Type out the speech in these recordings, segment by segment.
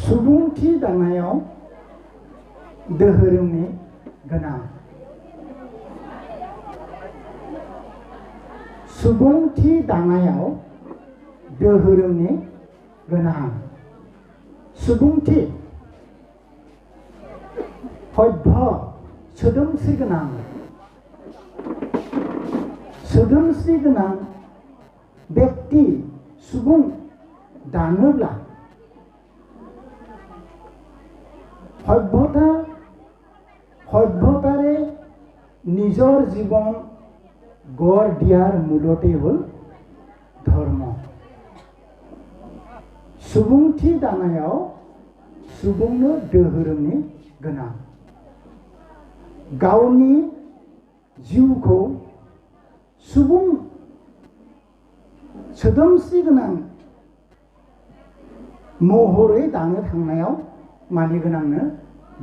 सुबुंथि दानायाव धोरोमनि गोनां। सुबुंथि दानायाव धोरोमनि गोनां। सुबुंथि सभ्य सोदोमस्रि गोनां। सोदोमस्रि गोनां व्यक्ति सुबुं दानोब्ला सभ्যতাৰে নিজৰ জীৱন গঢ় দিয়াৰ মূলতে হ'ল ধৰ্ম। सुबुंथि दानायाव सुबुंनो धोरोमनि गोनां। गावनि जिउखौ सुबुं सोदोमस्रि गोनां महरै दानो थांनायाव मानि गोनांनो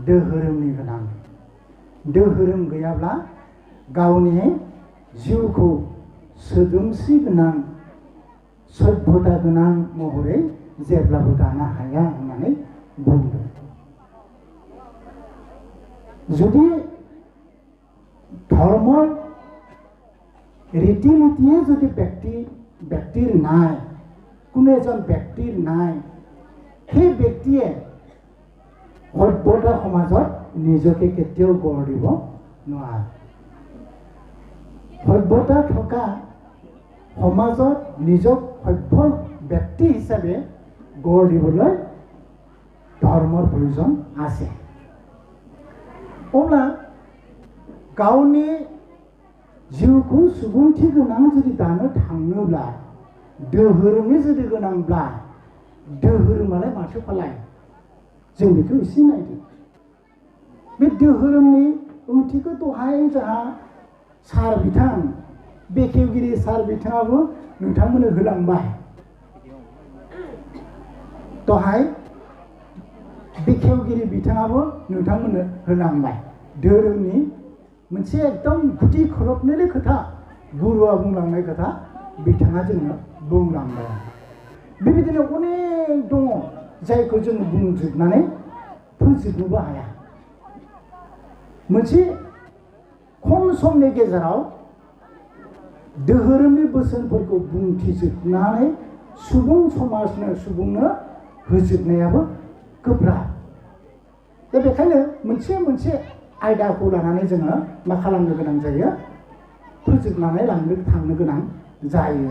धोरोमनि गोनां। धोरोम गैयाब्ला गावनि जिउखौ सोदोमस्रि गोनां सभ्यता गोनां महरै जेब्लाबो दानो हाया होननानै बुंदों। जुदि धर्म रीति नीतिये যদি ব্যক্তিৰ নাই, কোনো এজন ব্যক্তিৰ নাই, সেই ব্যক্তিয়ে সভ্যতা সমাজত নিজকে কেতিয়াও গঢ় দিব নোৱাৰে। সভ্যতা থকা সমাজত নিজক সভ্য ব্যক্তি হিচাপে গঢ় দিবলৈ ধৰ্মৰ প্ৰয়োজন আছে। अब्ला गावनि जिउखौ सुबुंथि गोनां जुदि दानो थाङोब्ला धोरोमनि जुदि गोनांब्ला धोरोमालाय माथो फालाय जों बेखौ एसे नायदो। बे धोरोमनि ओंथिखौ दहाय जोंहा सार बिथां बेखेवगिरि सार बिथाङाबो नोंथांमोननो होलांबाय। दहाय बेखेवगिरि बिथाङाबो नोंथांमोननो होलांबाय। धोरोमनि मोनसे एकदम गुदि खलबनिल खोथा गुरुआ बुंलांनाय खोथा बिथाङा जोंनो बुंलांबाय। बेबायदिनो अनेक दङ जायखौ जों बुंजोबनानै फोजोबनोबो हाया। मोनसे खम समनि गेजेराव धोरोमनि बोसोनफोरखौ बुंथिजोबनानै सुबुंनो होजोबनायाबो गोब्राब। दा बेखायनो मोनसे मोनसे आयदाखौ लानानै जोङो मा खालामनो गोनां जायो, फोजोबनानै थांनो गोनां जायो।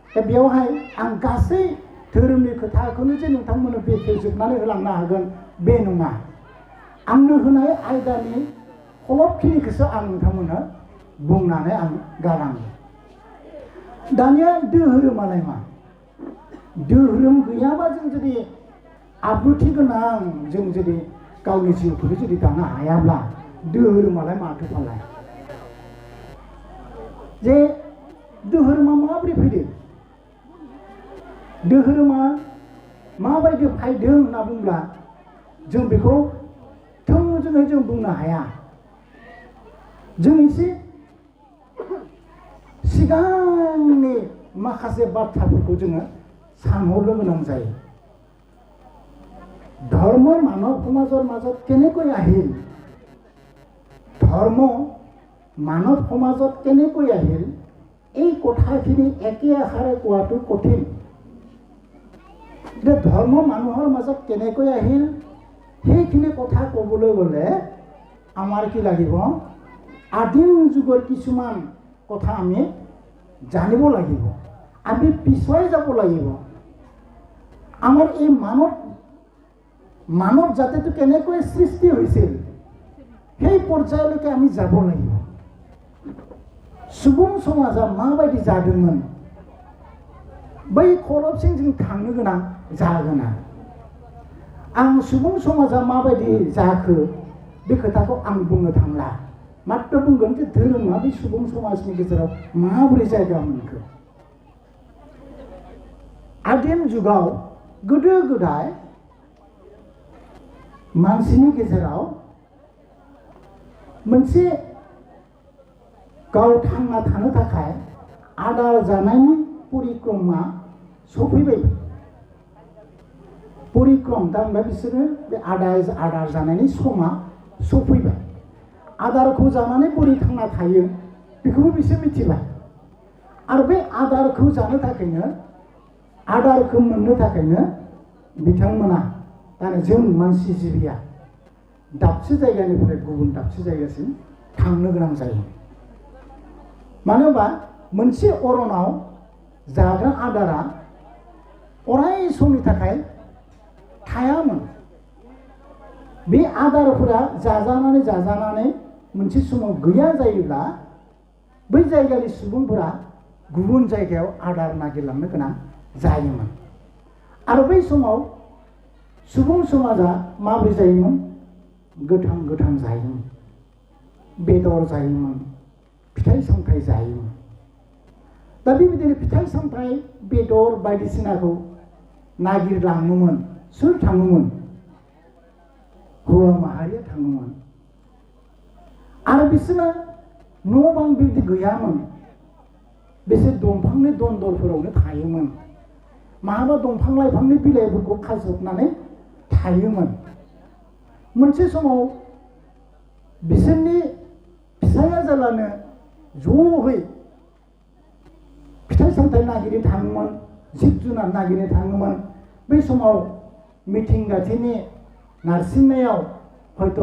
दा बेयावहाय आं गासै धोरोमनि खोथाखौनो जे नोंथांमोननो बेखेवजोबनानै होलांनो हागोन बे नङा। आंनो होनाय आयदानि खलबखिनिखौसो आं नोंथांमोननो बुंनानै आं गालाङो। दानिया धोरोमालाय मा? धोरोम गैयाबा जों जुदि आब्रुथि गोनां जों जुदि गावनि जिउखौ जुदि दानो हायाब्ला धोरोमालाय माथो फालाय? जे धोरोमा माबोरै फैदों, धोरोमा माबायदि फैदों होनना बुंब्ला जों बेखौ थोंजोङै जों बुंनो हाया। जों एसे सिगांनि माखासे बाथ्राफोरखौ जोङो सानहरनो गोनां जायो। धर्म मानव समाजৰ মাজত কেনেকৈ আহিল, ধৰ্ম মানৱ সমাজত কেনেকৈ আহিল, এই কথাখিনি একে আষাৰে কোৱাটো কঠিন। যে ধৰ্ম মানুহৰ মাজত কেনেকৈ আহিল সেইখিনি কথা ক'বলৈ গ'লে আমাৰ কি লাগিব, আদিম যুগৰ কিছুমান কথা আমি জানিব লাগিব, আমি পিছুৱাই যাব লাগিব। আমাৰ এই মানৱ জাতিটো কেনেকৈ সৃষ্টি হৈছিল সেই পৰ্যায়লৈকে আমি যাব লাগিব। सुबुं समाजा माबायदि जादोंमोन बै खलबसिम जों थांनो गोनां जागोन। आं सुबुं समाजा माबायदि जाखो बे खोथाखौ आं बुंनो थांला, मात्र बुंगोन जे धोरोमा बे सुबुं समाजनि गेजेराव माबोरै जायगा मोनखो। आदिम जुगाव गोदो गोदाय मानसिनि गेजेराव मोनसे गाव थांना थानो थाखाय आदार जानायनि परिक्रमा सफैबाय। परिक्रम दा बिसोरो बे आदार जानायनि समा सफैबाय आदारखौ जानानै बोरै थांना थायो बेखौबो बिसोर मिथिबाय आरो बे आदारखौ जानो थाखायनो आदारखौ मोननो थाखायनो बिथांमोना दाने जों मानसि जिबिया दाबसे जायगानिफ्राय गुबुन दाबसे जायगासिम थांनो गोनां जायो मानो होनबा मोनसे अरनाव जाग्रा आदारा अराय समनि थाखाय थायामोन बे आदारफोरा जाजानानै मोनसे समाव गैया जायोब्ला बै जायगानि सुबुंफोरा गुबुन जायगायाव आदार नागिरलांनो गोनां जायोमोन आरो बै समाव सुबुं समाजा माबोरै जायोमोन गोथां जायोमोन बेदर जायोमोन फिथाइ सामथाइ जायोमोन दा बेबायदिनो फिथाइ सामथाइ बेदर बायदिसिनाखौ नागिरलाङोमोन सोर थाङोमोन हौवा माहारिया थाङोमोन आरो बिसोरना न' बां बिदि गैयामोन बिसोर दंफांनि दन्दरफोरावनो थायोमोन माहाबा दंफां लाइफांनि बिलाइफोरखौ खाजोबनानै थायोमोन मोनसे समाव बिसोरनि फिसाया जेलानो ज'है फिथाइ सामथाइ नागिरनो थाङोमोन जिब जुनार नागिरनो थाङोमोन बै समाव मिथिंगाथिनि नारसिननायाव हयथ'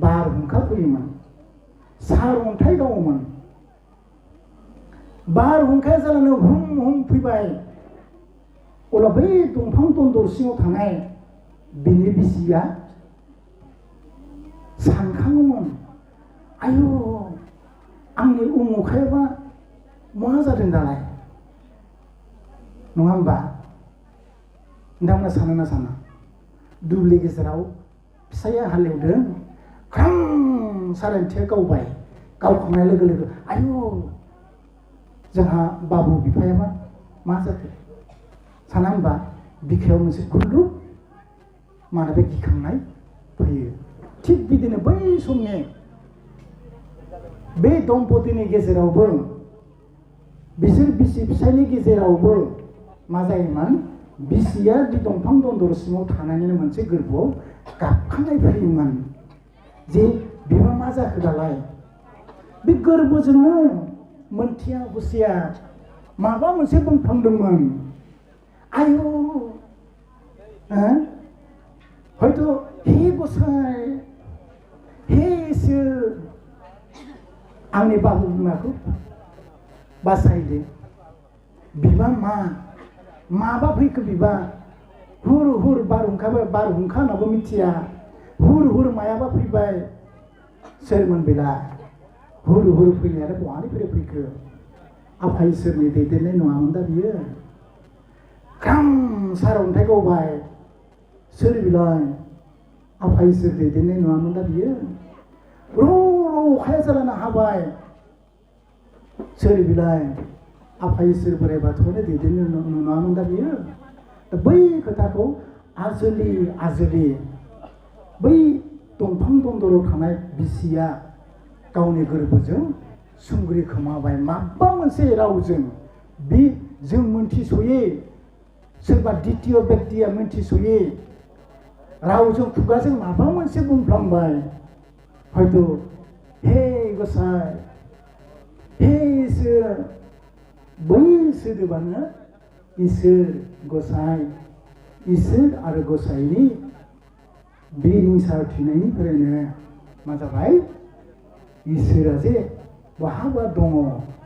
बारहुंखा फैयोमोन सार अन्थाइ गावोमोन बारहुंखाया जालानो हुम फैबाय अब्ला बै दंफां दन्दर सिङाव थानाय बिनि बिसिया सानखाङोमोन आयु आंनि उमुखायाबा मा जादों दालाय नङा होमबा नोंथांमोना सानो ना साना दुब्लि गेजेराव फिसाया हालेवदों ख्रां सारेन्थिया गावबाय गावखांनाय लोगो लोगो आयु जोंहा बाबु बिफायाबा मा जाखो साना होनबा बिखायाव मोनसे गुलुब मानोबा गिखांनाय फैयो थिग बिदिनो बै समनि बे दम्पतिनि गेजेरावबो बिसोर बिसि फिसायनि गेजेरावबो मा जायोमोन बिसिया बे दंफां दन्दर सिङाव थानानैनो मोनसे गोरबोआव गाबखांनाय फैयोमोन जे बिहा मा जाखो दालाय बे गोरबोजोंनो मोनथिया हुसिया माबा मोनसे बुंफ्लांदोंमोन आयु हयथ' हे गसाइ हे इसोर आंनि बाबु बिमाखौ बासायदो बिबा माबा फैखो बिबा हुर बारहुंखा होनाबो मिथिया हुर मायाबा फैबाय सोरमोन बेला हुर फैनायानो बहानिफ्राय फैखो आफा इसोरनि दैदेननाय नङामोन दा बियो ख्रां सारअन्थाइ गावबाय सोर बिलाय आफा इसोर दैदेननाय नङामोन दा बियो र' अखाया जालानो हाबाय सोर बिलाय आफा इसोर बोराइ बाथौआनो दैदेननो नङामोन दा बियो दा बै खोथाखौ आजोलि बै दंफां दन्दराव थानाय बिसिया गावनि गोरबोजों सुंग्रि खोमाबाय माबा मोनसे रावजों बे जों मोनथिस'यै सोरबा द्वितीय बेक्तिया मोनथिस'यै रावजों खुगाजों माबा मोनसे बुंफ्लांबाय हयथ' हे गसाइ हे इसोर बै सोदोबानो इसोर गसाइ इसोर आरो गसाइनि बे रिंसारथिनायनिफ्रायनो मा जाबाय इसोरा जे बहाबा दङ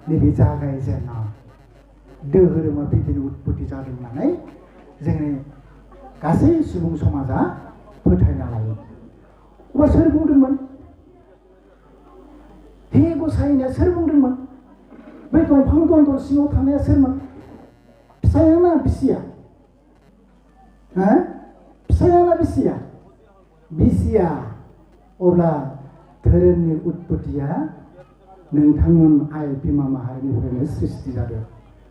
नैबे जागायजेना दोहोरोमा बिदिनो उत्पत्ति जादों होननानै जोंनि गासै सुबुं समाजा फोथायना लायो अब्ला सोर बुंदोंमोन हे गसाइनिया सोर बुंदोंमोन बै दंफां दन्दर सिङाव थानाया सोरमोन फिसाया ना बिसिया फिसाया ना बिसिया अब्ला धोरोमनि उत्पत्तिया नोंथांमोन आइ बिमा माहारिनिफ्रायनो सृष्टि जादों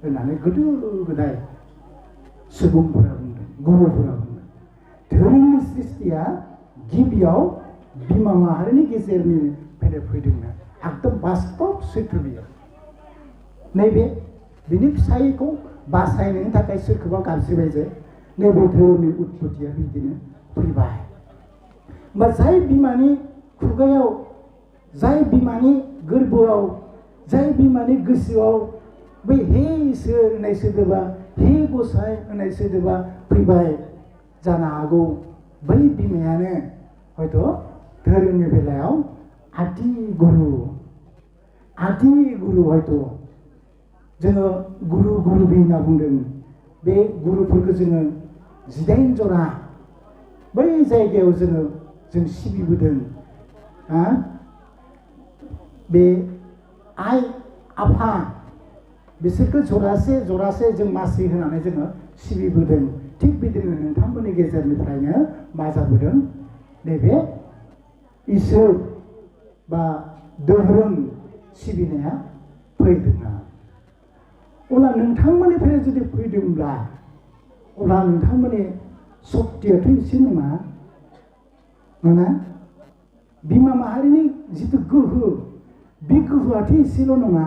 होननानै गोदो गोदाय सुबुंफोरा बुंदों गुरुफोरा बुंदों धोरोमनि सृष्टिया गिबियाव बिमा माहारिनि गेजेरनिफ्राय फैदोंनो एकदम बास्तब सैथो बियो नैबे बिनि फिसायखौ बासायनायनि थाखाय सोरखौबा गाबज्रिबाय जे नैबे धोरोमनि उत्पत्तिया बिदिनो फैबाय। होमबा जाय बिमानि खुगायाव, जाय बिमानि गोरबोआव, जाय बिमानि गोसोआव बै हे इसोर होननाय सोदोबा, हे गसाइ होननाय सोदोबा फैबाय जानो हागौ बै बिमायानो हयथ' धोरोमनि बेलायाव आदि गुरु हयथ' जोङो गुरु गुरुबि होनना बुंदों। बे गुरुफोरखौ जोङो 18 जरा बै जायगायाव जों सिबिबोदों। बे आइ आफा बिसोरखौ जरासे जों मासि होनानै जोङो सिबिबोदों। थिग बिदिनो नोंथांमोननि गेजेरनिफ्रायनो मा जाबोदों, नैबे इसोर बा धोरोम सिबिनाया फैदों। अब्ला नोंथांमोननिफ्राय जुदि फैदोंब्ला अब्ला नोंथांमोननि सक्तियाथ' एसे नङा, नङा? बिमा माहारिनि जिथु गोहो, बे गोहोआथ' एसेल' नङा,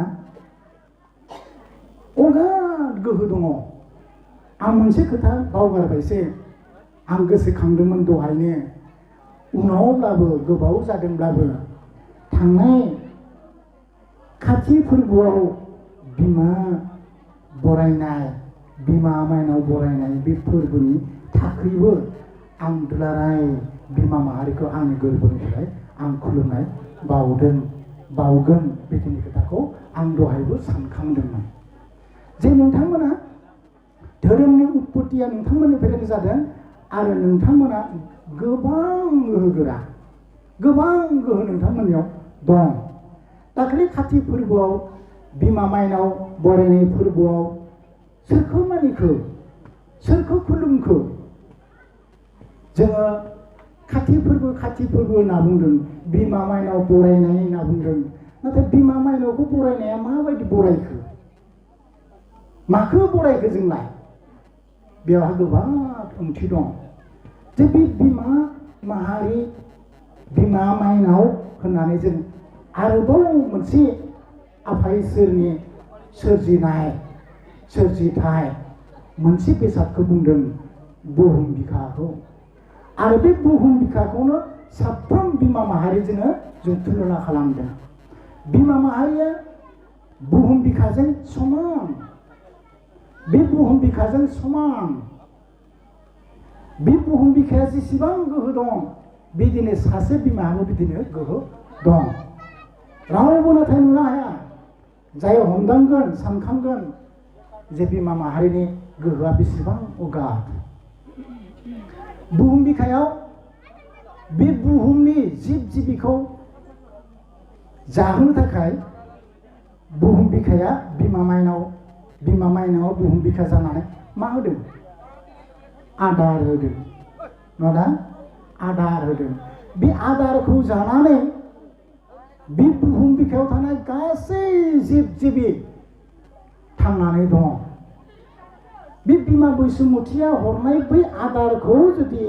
अगाध गोहो दङ। आं मोनसे खोथा बावगारबायसो, आं गोसोखांदोंमोन दहायनो। उनावब्लाबो गोबाव जादोंब्लाबो थांनाय खाथि फोरबोआव बिमा बरायनाय, बिमा माइनाव बरायनाय बे फोरबोनि थाखैबो आं दुलाराय बिमा माहारिखौ आंनि गोरबोनिफ्राय आं खुलुमनाय बावगोन बेखिनि खोथाखौ आं दहायबो सानखांदोंमोन। जे नोंथांमोना धोरोमनि उत्पत्तिया नोंथांमोननिफ्रायनो जादों आरो नोंथांमोना गोबां गोहोगोरा, गोबां गोहो नोंथांमोननियाव दं। दाखालि खाथि फोरबोआव, बिमा माइनाव बरायनाय फोरबोआव सोरखौ मानिखो, सोरखौ खुलुमखो? जोङो खाथि फोरबो होनना बुंदों, बिमा माइनाव बरायनाय होनना बुंदों। नाथाय बिमा माइनावखौ बरायनाया माबायदि बरायखो? माखौ बरायखो जोंलाय? बेवहाय गोबां ओंथि दं। जे बे बिमा माहारि, बिमा माइनाव होननानै जों आरोबाव मोनसे आफा इसोरनि सोरजिथाय मोनसे बेसादखौ बुंदों, बुहुम बिखाखौ। आरो बे बुहुम बिखाखौनो साफ्रोम बिमा माहारिजोंनो जों तुलना खालामदों। बिमा माहारिया बुहुम बिखाजों समान, बे बुहुम बिखाजों समान। बे बुहुम बिखाया जेसेबां गोहो दं, बिदिनो सासे बिमायाबो बिदिनो गोहो दं। रावबो नाथाय नुनो हाया। जाय हमदांगोन, सानखांगोन जे बिमा माहारिनि गोहोआ बेसेबां अगाध। बुहुम बिखायाव बे बुहुमनि जिब जिबिखौ जाहोनो थाखाय बुहुम बिखाया बिमा माइनाव बुहुम बिखा जानानै मा होदों? आदार होदों। नङा? आदार होदों। बे आदारखौ जानानै बे बुहुम बिखायाव थानाय गासै जिब जिबि थांनानै दं। बे बिमा बैसोमुथिया हरनाय बै आदारखौ जुदि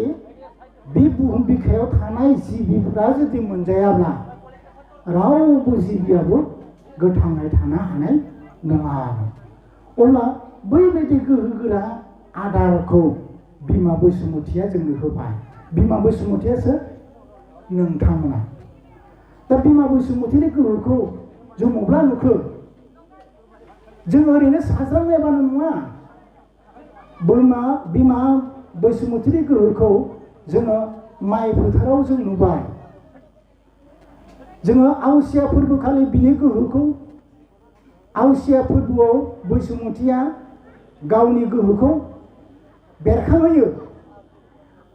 बे बुहुम बिखायाव थानाय जिबिफोरा जुदि मोनजायाब्ला रावबो जिबियाबो गोथाङै थानो हानाय नङा। अब्ला बैबायदि गोहोगोरा आदारखौ बिमा बैसोमुथिया जोंनो होबाय। बिमा बैसोमुथिया सोर? नोंथांमोना। दा बिमा बैसोमुथिनि गोहोखौ जों मब्ला नुखो? जों ओरैनो साज्रांनायबानो नङा। बिमा बैसोमुथिनि गोहोखौ जोङो माइ फोथाराव जों नुबाय। जोङो आवसिया फोरबोखालि बिनि गोहोखौ, आवसिया फोरबोआव बैसोमुथिया गावनि गोहोखौ बेरखांहोयो।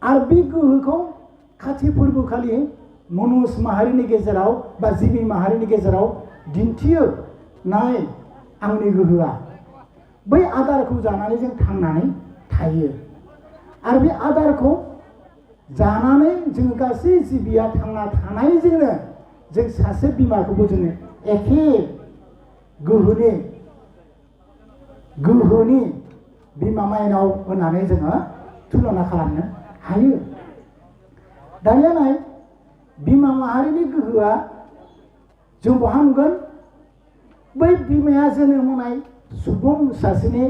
आरो बे गोहोखौ खाथि फोरबोखालि मनुस माहारिनि गेजेराव बा जिबि माहारिनि गेजेराव दिन्थियो। नाय आंनि गोहोआ। बै आदारखौ जानानै जों थांनानै थायो। आरो बे आदारखौ जानानै जों गासै जिबिया थांना थानायजोंनो जों सासे बिमाखौबो जोङो एखे गोहोनि बिमा माइनाव होननानै जोङो तुलना खालामनो हायो। दानिया नाय, बिमा माहारिनि गोहोआ जों बहा नुगोन? बै बिमाया जोनोम होनाय सुबुं सासेनि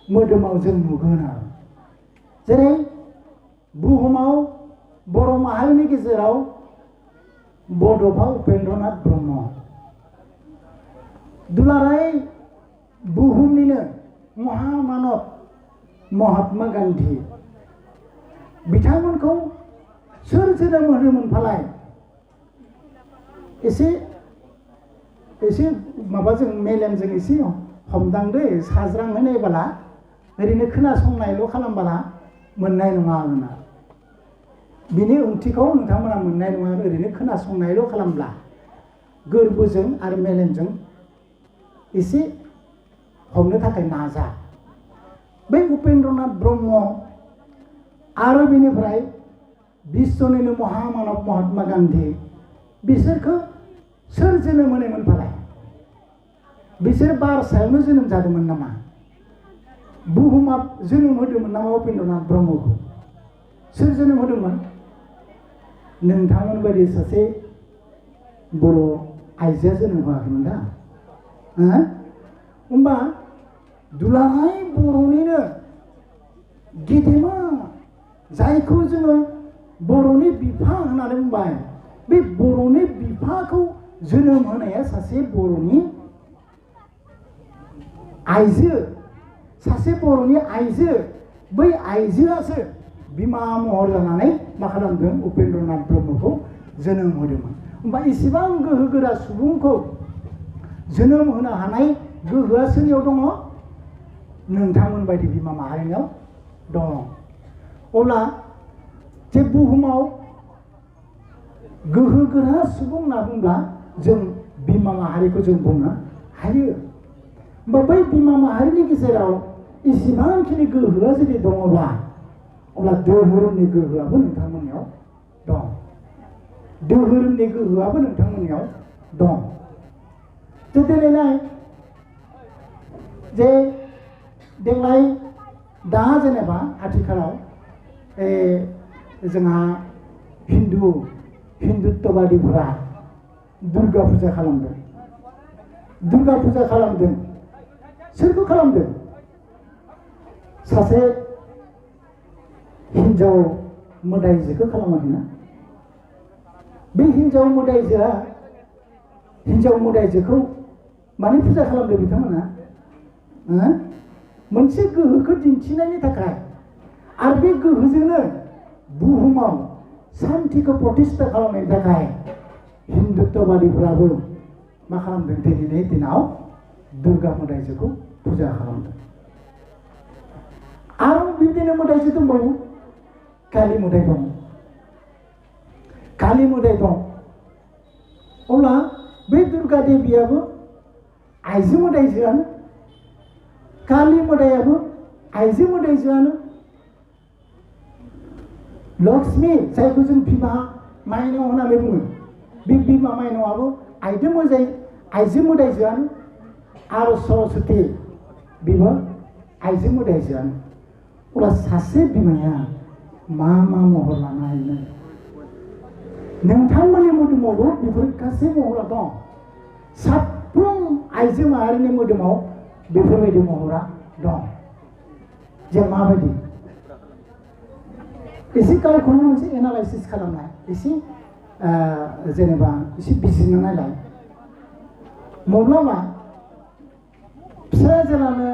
मोदोमाव जों नुगोन आरो। जेरै बुहुमाव बर' माहारिनि गेजेराव बड'फा उपेन्द्रनाथ ब्रह्म, दुलाराय बुहुमनिनो महामानब महात्मा गान्धी, बिथांमोनखौ सोर जोनोम होदोंमोन फालाय? एसे माबाजों मेलेमजों एसे हमदांदो, साज्रांनो नायबाला, ओरैनो खोनासंनायल' खालामबाला मोननाय नङा आरोना। बिनि ओंथिखौ नोंथांमोना मोननाय नङा, ओरैनो खोनासंनायल' खालामब्ला गोरबोजों आरो मेलेमजों एसे हमनो थाखाय नाजा। बै उपेन्द्रनाथ ब्रह्म आरो बेनिफ्राय बिश्वनिनो महामानब महात्मा गान्धी, बिसोरखौ सोर जोनोम होनायमोन फालाय? बिसोर बार सायावनो जोनोम जादोंमोन नामा? बुहुमाव जोनोम होदोंमोन नामा उपेन्द्रनाथ ब्रह्मखौ? सोर जोनोम होदोंमोन? नोंथांमोन बायदि सासे बर' आइजोआ जोनोम होआखैमोन दा। होमबा दुलाराय बर'निनो गेदेमा, जायखौ जोङो बर'नि बिफा होननानै बुंबाय, बे बर'नि बिफाखौ जोनोम होनाया सासे बर'नि आइजो, सासे बर'नि आइजो। बै आइजोआसो बिमा महर जानानै मा खालामदों? उपेन्द्रनाथ ब्रह्मखौ जोनोम होदोंमोन। होमबा इसेबां गोहो गोरा सुबुंखौ जोनोम होनो हानाय गोहोआ सोरनियाव दङ? नोंथांमोन बायदि बिमा माहारिनियाव दङ। अब्ला जे बुहुमाव गोहो गोरा सुबुं होनना बुंब्ला जों बिमा माहारिखौ जों बुंनो हायो। होमबा बै बिमा माहारिनि गेजेराव इसेबांखिनि गोहोआ जुदि दङब्ला, अब्ला दोहोरोमनि गोहोआबो नोंथांमोननियाव दं। दोहोरोमनि गोहोआबो नोंथांमोननियाव दं। दिनैलाय जे देग्लाय दा जेनेबा आथिखालाव जोंहा हिन्दुत्वबादिफोरा दुर्गा फुजा खालामदों। दुर्गा फुजा खालामदों। सोरखौ खालामदों? सासे हिन्जाव मोदायजोखौ खालामाखैना? बे हिन्जाव मोदायजोखौ माने फुजा खालामदों बिथांमोना? मोनसे गोहोखौ दिन्थिनायनि थाखाय, आरो बे गोहोजोंनो बुहुमाव शान्तिखौ प्रतिष्ठा खालामनायनि थाखाय हिन्दुत्वबादिफोराबो मा खालामदों? दिनैनि दिनाव दुर्गा मोदायजोखौ फुजा खालामदों। आरो बिदिनो मोदायजो दंबावो। कालि मोदाय दं। कालि मोदाय दं। अब्ला बे दुर्गा देबियाबो आइजो मोदायजोआनो, कालि मोदायाबो आइजो मोदायजोआनो, लक्ष्मी जायखौ जों बिमा माइनाव होननानै बुङो, बे बिमा माइनावआबो आइजो मोदायजोआनो, आरो सरस्वती बेबो आइजो मोदायजोआनो। अब्ला सासे बिमाया मा महर लानो हायो? नोंथांमोननि मोदोमावबो बेफोर गासै महरा दं। साफ्रोम आइजो माहारिनि मोदोमाव बेफोरबायदि महरा दं। जे माबायदि एसे गावखौनो मोनसे एनालाइसिस खालामनाय, एसे जेनेबा एसे बिजिरनो नायलाय। माब्लाबा फिसा जेब्लानो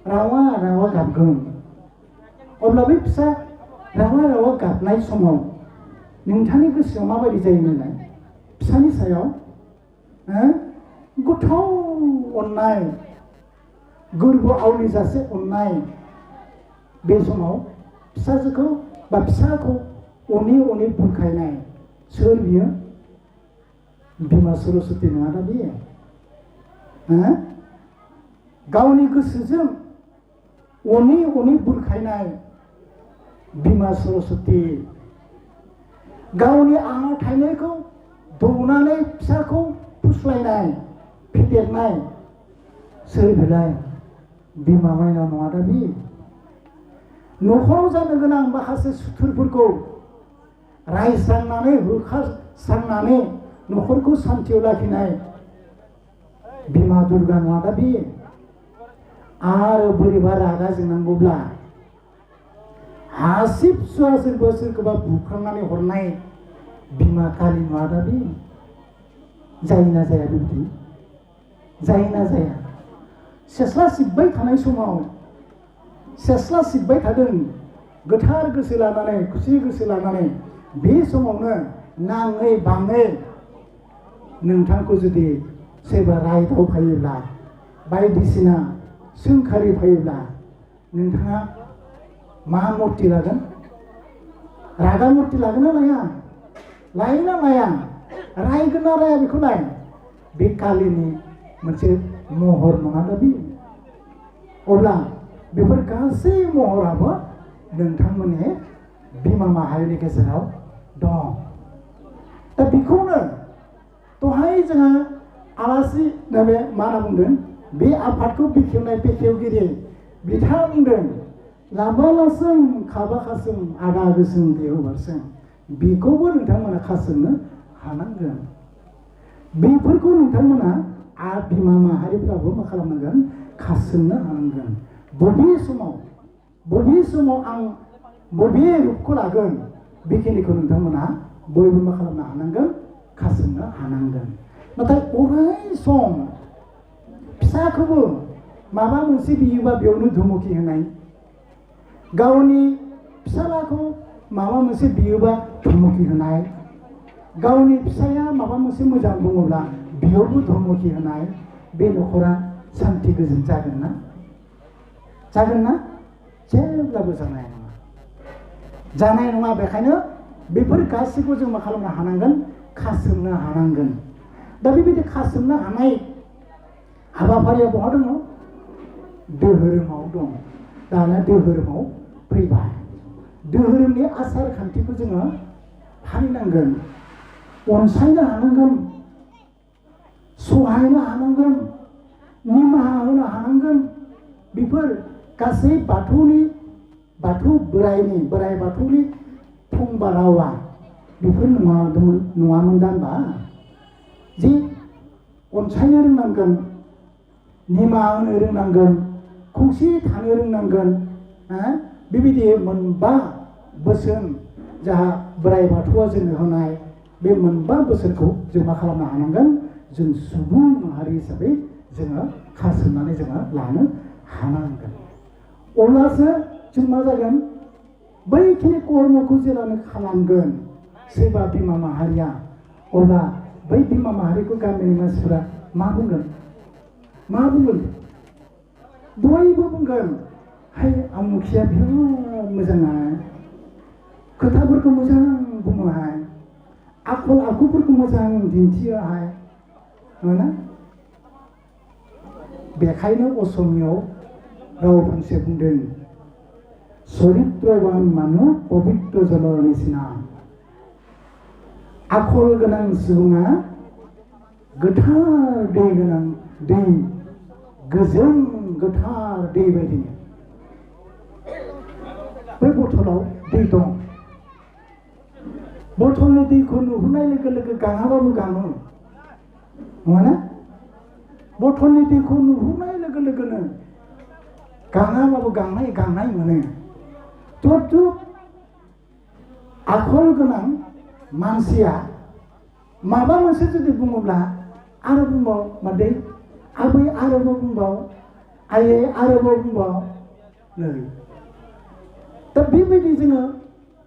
रावा गाबगोन, अब्ला बै फिसा रावा गाबनाय समाव नोंथांनि गोसोआव माबायदि जायो नालाय? फिसानि सायाव गोथौ अननाय, गोरबो आवलिजासे अननाय। बे समाव फिसाजोखौ बा फिसाखौ अनै बुरखायनाय सोर बियो? बिमा सरस्वती नङा दा बियो? गावनि गोसोजों अनै बुरखायनाय बिमा सरस्वती, गावनि आथायनायखौ दौनानै फिसाखौ फुस्लायनाय, फेदेरनाय सोर बिलाय? बिमा माइनाव नङा दा बि? न'खराव जानो गोनां माखासे सुथुरफोरखौ रायस्रांनानै होखारस्रांनानै न'खरखौ सान्थियाव लाखिनाय बिमा दुर्गा नङा दा बि? आरो बोरैबा रागा जोंनांगौब्ला हासिब सुवा सोरखौबा बुखांनानै हरनाय बिमा कालि नङा दा बे जायोना जाया बिब्दि जायोना जाया सेस्ला सिबबाय थानाय समाव सेस्ला सिबबाय थादों गोथार गोसो लानानै खुसि गोसो लानानै बे समावनो नाङै बाङै नोंथांखौ जुदि सोरबा रायदाव फैयोब्ला बायदिसिना सोंखारि फैयोब्ला नोंथाङा मा मुर्ति लागोन रागा मुर्ति लागोन ना लाया लायोना लाया रायगोन ना राया बेखौ नाय बे कालिनि मोनसे महर नङा दा बे अब्ला बेफोर गासै महराबो नोंथांमोननि बिमा माहारिनि गेजेराव दं दा बेखौनो दहाय जोंहा आलासि बे मा होनना बुंदों बे आफादखौ बेखेवनाय बेखेवगिरि बिथाङा बुंदों लाबालासों खाबाखासों आदा गोसों देवबारसों बेखौबो नोंथांमोना खासोंनो हानांगोन बेफोरखौ नोंथांमोना बिमा माहारिफ्राबो मा खालामनांगोन खासोंनो हानांगोन बबे समाव आं बबे रुपखौ लागोन बेखिनिखौ नोंथांमोना बयबो मा खालामनो हानांगोन खासोंनो हानांगोन नाथाय अराय सम फिसाखौबो माबा मोनसे बियोबा बेयावनो धुमुखि होनाय गावनि फिसालाखौ माबा मोनसे बियोबा धुमुखि होनाय गावनि फिसाया माबा मोनसे मोजां बुङोब्ला बेयावबो धुमुखि होनाय बे न'खरा सान्थि गोजोन जागोन ना जेब्लाबो जानाय नङा बेखायनो बेफोर गासैखौ जों मा खालामनो हानांगोन खासोमनो हानांगोन दा बेबायदि खासोमनो हानाय हाबाफारिया बहा दङ धोरोमाव दं दाना धोरोमाव फैबाय धोरोमनि आसार खान्थिखौ जोङो फालिनांगोन अनसायनो हानांगोन सहायनो हानांगोन निमाहा होनो हानांगोन बेफोर गासै बाथौ बोराय बाथौनि फंबा रावा बेफोर नङामोन दा होनबा जे अनसायनो रोंनांगोन निमाहा होनो रोंनांगोन खौसे थानो रोंनांगोन बेबायदि मोनबा बोसोन जाहा बोराइ बाथौआ जोंनो होनाय बे मोनबा बोसोनखौ जों मा खालामनो हानांगोन जों सुबुं माहारि हिसाबै जोङो खासोमनानै जोङो लानो हानांगोन अब्लासो जों मा जागोन बैखिनि कर्मखौ जेब्लानो खालामगोन सोरबा बिमा माहारिया अब्ला बै बिमा माहारिखौ गामिनि मानसिफोरा मा बुंगोन बयबो बुंगोन हाय आमुखिया बिराद मोजांहाय खोथाफोरखौ मोजां बुङोहाय आखल आखुफोरखौ मोजां दिन्थियोहाय नङा बेखायनो असमियाव राव फांसे बुंदों चरित्रवान मानु पबित्र जलर निसिना आखल गोनां सुबुङा गोथार दै गोनां दै गोजों गोथार दै बायदिनो बै बथलाव दै दं बथलनि दैखौ नुहुरनाय लोगो लोगो गाङाबाबो गाङो नङाना बथलनि दैखौ नुहुरनाय लोगो लोगोनो गाङाबाबो गांनाय मोनो थु आखल गोनां मानसिया माबा मोनसे जुदि बुङोब्ला आरो बुंबाव मादै आबै आरोबाव बुंबाव आयै आरोबाव बुंबाव नै दा बेबायदि जोङो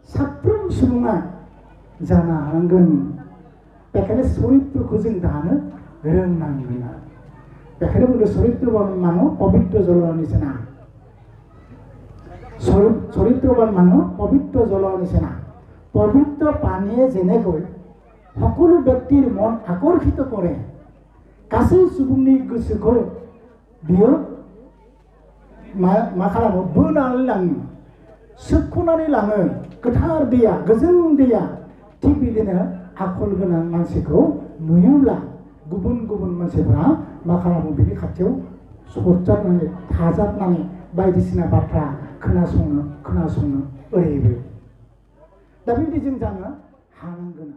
साफ्रोम सुबुङा जानो हानांगोन बेखायनो चरित्रखौ जों दानो रोंनांगोन आरो बेखायनो बुंदों चरित्रवान मानु पबित्र जलर निसिना চৰিত্ৰবান মানুহ পবিত্ৰ জলৰ নিচিনা পবিত্ৰ পানীয়ে যেনেকৈ সকলো ব্যক্তিৰ মন আকৰ্ষিত কৰে गासै सुबुंनि गोसोखौ बियो मा खालामो बोनानै लाङो सोबख'नानै लाङो गोथार दैया गोजों दैया थिग बिदिनो आखल गोनां मानसिखौ नुयोब्ला गुबुन मानसिफोरा मा खालामो बिनि खाथियाव सरजाबनानै थाजाबनानै बायदिसिना बाथ्रा खोनासंनो ओरैबो दा बेबायदि जों जानो हानांगोन